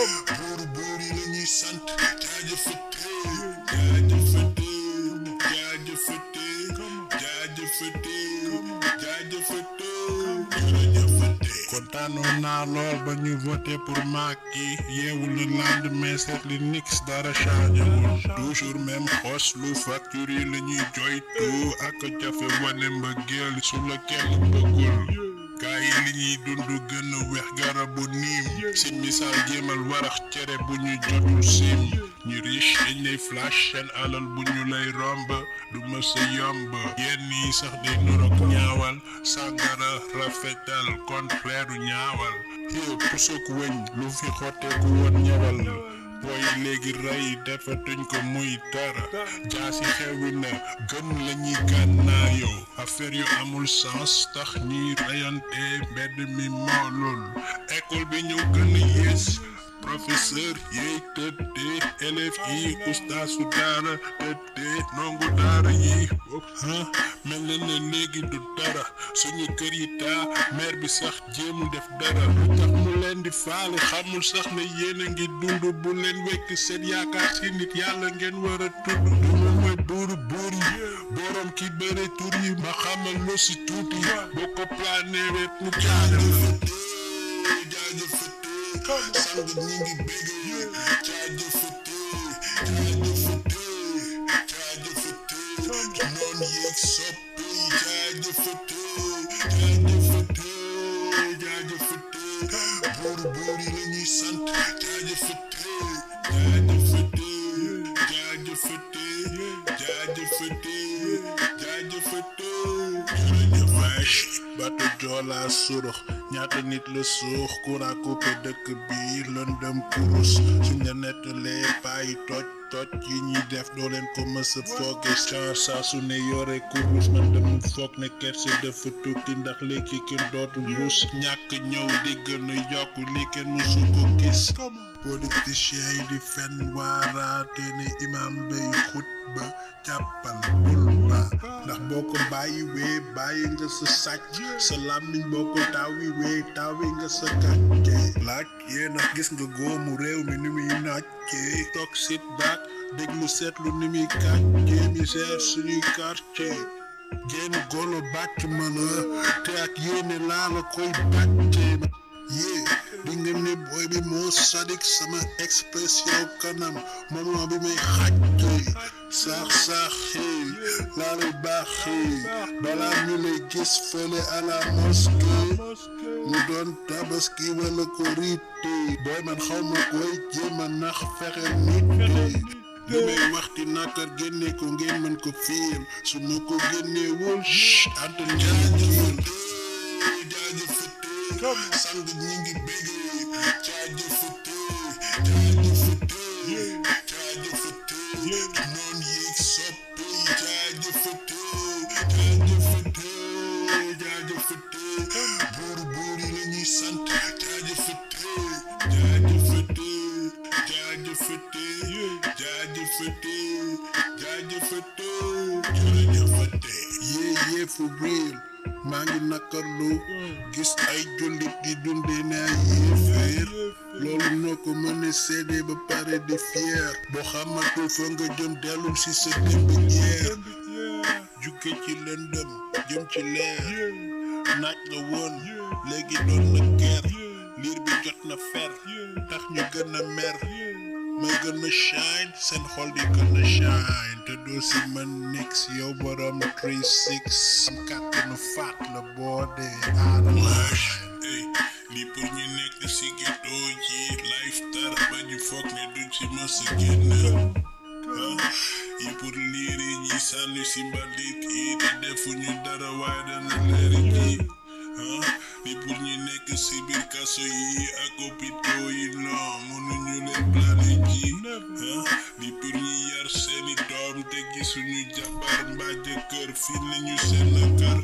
buuru buur yi la ñuy sant Jah Jeufeute Jah Jeufeute Jah Jeufeute Jah Jeufeute Jah Jeufeute jërëjëfate kontaanoon naa lool ba ñu voté pour Macky yeewu le lendemain seet li nix dara changé wul toujours même xos lu facture yi la ñuy joytu ak jafe wane mbëggeel su la kenn bëggul gaa yi li ñuy dund gën a weex garabu niim si misaal jéemal warax cere bu ñu jotul sim ñu riche dañ lay flash seen alal bu ñu lay romb du mësa yomb yenn yi sax day nurok ñaawal sàngara rafetal contraire ñaawal yow pusuk weñ lu fi xotteeku woon ñawal booy léegi rey defatuñ ko muy dara jaasi xewi na gën lañuy gànnaayoo affaire yu amul sens tax ñuy reyante mbedd mi moolul école bi ñëw gën a yées professeur yeey tëddee élèves yi ustaasu daara tëddee ndongo daara yi mel na ne léegi du dara suñu kër yi taa maire bi sax jéemul def dara lu tax mu leen di faale xamul sax ne yéen a ngi dund bu leen wekk seen yaakaar si nit yàlla ngeen war a tudd du moom mooy buuru buur yi borom ki bëre tur yi ma xamal lu si tuuti boo ko plané wet mu jaajëfate sang ñi ngi bëggee Jah Jeufeute Jah Jeufeute Jah Jeufeute noon yeeg soppe Jah Jeufeute Jah Jeufeute Jah Jeufeute buur buur yi la ñuy sant Jah Jeufeute Jah Jeufeute Jah Jeufeute Jah Jeufeute Jah Jeufeute bato Joola surux ñaata nit la suux courant coupé dëkk bi lëndëm kurus suñ la nettalee bàyyi toj yi ñuy def doo leen ko mësa fooge char saa su ne yore kurus man dama foog ne kerse dafa tukki ndax léegi kenn dootul rus ñàkk ñëw di gën a yokk li kenn mësu ko gis politiciens yi di fen waaraate ne imam bay xutba jàppal bul ba ndax boo ko bàyyi nga sa sàcc sa làmmiñ boo ko tawi nga sa gàcce laaj yee ndax gis nga góomu réew mi ni muy nàccee toog sit back déglu seetlu ni muy kàccee misère suñuy quartier génn golo bàcc ma la te ak yéene laa la koy bàccee yee di nga ne booy bi moo sadik sama expression kanam moment bi may xàccee saax laa lay baaxee balaa ñu lay gis fële à la mosquée mu doon tabaski wala korité booy man xaw ma koy jéem a nax fexe nit li may waxti nakar génne ko ngeen mën ko fiir su ma ko génnewul ante Jah Jeufeute sang ñi ngi bëggee Jah Jeufeute Jah Jeufeute Jah Jeufeute noon yeeg soppe Jah Jeufeute Jah Jeufeute Jah Jeufeute buur yi la ñuy sant Jah Jeufeute Jah Jeufeute Jah Jeufeute Jah Jeufeute Jah Jeufeute jërëjëfate yee for real maa ngi nakarlu gis ay jullit di dundee ne ay yéeféer loolu noo ko mën a seede ba pare di fier boo xamatul fa nga jëm dellul si sa démb ñeer jukke ci lëndëm jëm ci leer naaj la woon léegi doon na ger liir bi jot na fer tax ñu gën a mer may gën a shine seen xol di gën a shine te doo si mën nix yow borom 3-6 am kàttanu faat la boo dee aadama lii pour ñu nekk si ghetto ji life tar ba ñu foog ne duñ si mës a génn yi pour liir yi ñi sànni si mbalit yi te defuñu dara waaye dana leeri ji lii pour ñu nekk si biir kaso yi ak hôpitaux yi non mënuñu leen plané ji lii pour ñu yar seeni doom te gisuñu jabar mbaa jëkkër fii nañu seen kër